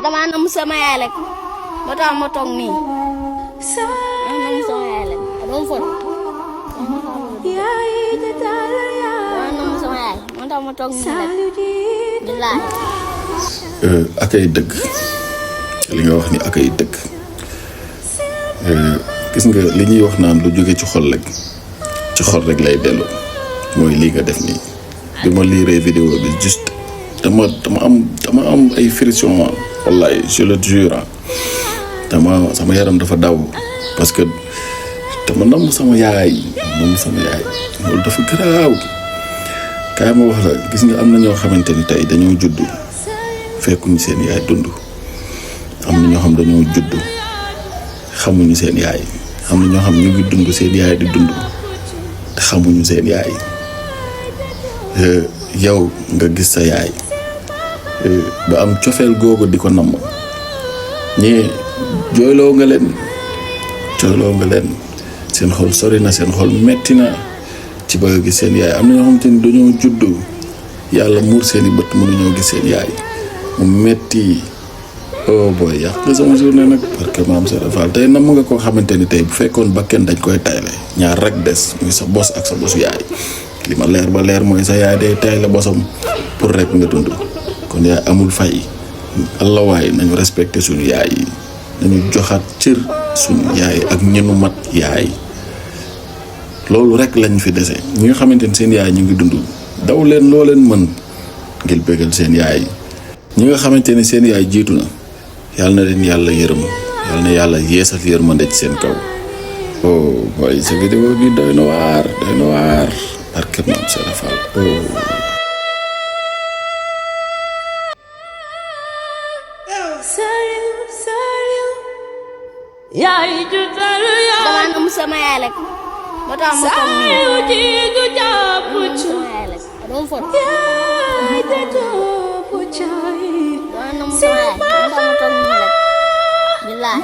damaa nam sama yaay rek moo tax ma toog nii damaa nam sama yaay rek doon fot damaa nam sama yaay moo tax ma toog nii rek billaay. ak ay dëgg li nga wax ni ak ay dëgg gis nga li ñuy wax naan lu jóge ci xol rek lay dellu mooy lii nga def nii bi ma liiree vidéo bi juste dama am ay friction wallaay je le jure sama yaram dafa daw parce que dama nam sama yaay loolu dafa garaaw. kaay ma wax la gis nga am na ñoo xamante ni tey dañoo juddu fekkuñu seen yaay dund am na ñoo xam dañoo juddu xamuñu seen yaay am na ñoo xam ñu ngi dund seen yaay di dund te xamuñu seen yaay yow nga gis sa yaay ba am cofeel googu di ko namm ñii jooyloo nga leen seen xol sori na seen xol metti na ci ba gis seen yaay am na ñoo xamante ni dañoo juddu yàlla muur seeni bët mënuñoo gis seen yaay mu metti oh boy yàq nga sama journée nag parce que maam Serap Fall tey nam nga koo xamante ni tey bu fekkoon ba kenn dañ koy tayle ñaar rek des muy sa bos ak sa bosu yaay li ma leer ba leer mooy sa yaay day tayle bosam pour rek nga dund kon yaay amul fay allah waay nañu respecté suñu yaay yi nañu joxaat cër suñu yaay ak ñenu mat yaay loolu rek lañ fi dese ñi nga xamante ni seen yaay ñu ngi dund daw leen loo leen mën ngir bégal seen yaay ñi nga xamante ni seen yaay jiitu na yàlla na leen yàlla yërëm yàlla na yàlla yeesal yërmande ci seen kaw. oh boy sa vidéo bi doy na waar barke maam Serap Fall damaa nam sama yaay rek moo tax ma toog nii doon fot damaa nam sama yaay moo tax ma toog nii rek billaay.